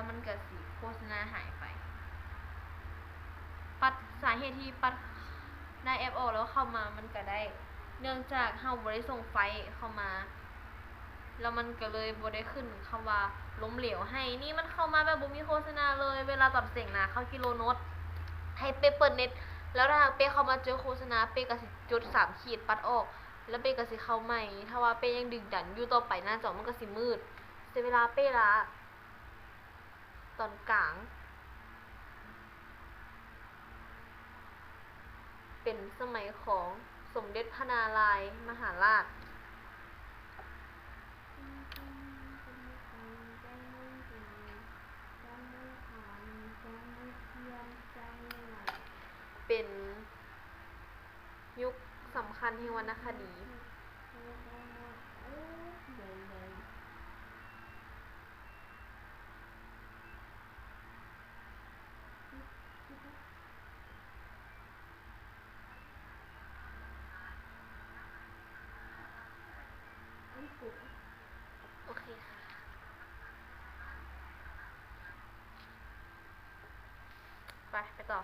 ມັນກະຊິໂຄສະນາຫາຍໄປ. ປັດ ສາເຫດທີ່ປັດໜ້າແອັບອອກແລ້ວເຂົ້າມາ ມັນກະໄດ້ ເນື່ອງຈາກເຮົາບໍ່ໄດ້ສົ່ງໄຟລ໌ເຂົ້າມາ ແລ້ວມັນກະເລີຍບໍ່ໄດ້ຂຶ້ນຄຳວ່າລົ້ມເຫຼວໃຫ້. ນີ້ມັນເຂົ້າມາແບບບໍ່ມີໂຄສະນາເລີຍ. ເວລາຕອນເສັງນະ ເຂົາກິໂລໂນດໃຫ້ເປ້ເປີດເນັດ ແລ້ວຖ້າຫາກເປ້ເຂົ້າມາເຈີໂຄສະນາ ເປ້ກະຊິຈົດສາມຂີດປັດອອກ ແລ້ວເປ້ກະຊິເຂົ້າໃໝ່. ຖ້າວ່າເປ້ຍັງດຶກດັນຢູ່ຕໍ່ໄປ ໜ້າຈໍມັນກະຊິມືດ. ເສຍເວລາເປ້ລະ ຕອນກາງ ເປັນສະໄໝຂອງສົມເດັດພະນາລາຍມະຫາລາດ. ເປັນຍຸກສຳຄັນແຫ່ງວັນນະຄະດີ. ໂອເຄຄ່ະ ໄປ ໄປຕໍ່.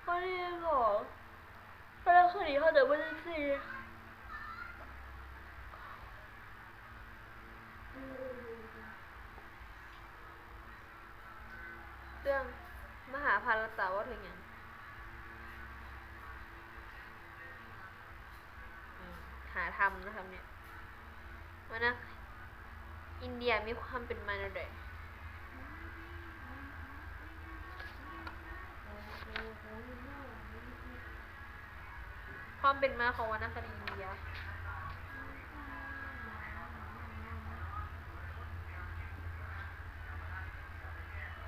ຂໍ້ທີສອງ ພະນາຄະດີ ຂໍ້ທີສີ່ ເລື່ອງມະຫາພາລະຕາເວົ້າເຖິງຫຍັງ? ອືມ ຫາທຳນະຄຳນີ້. ວ່ານະ ອິນເດຍມີຄວາມເປັນມາແນວໃດ? ຄວາມເປັນມາຂອງວັນນະຄະດີອິນເດຍ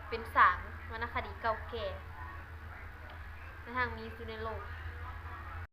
ເປັນສານວັນນະຄະດີເກົ່າແກ່ ແລະ ທັງມີຢູ່ໃນໂລກ.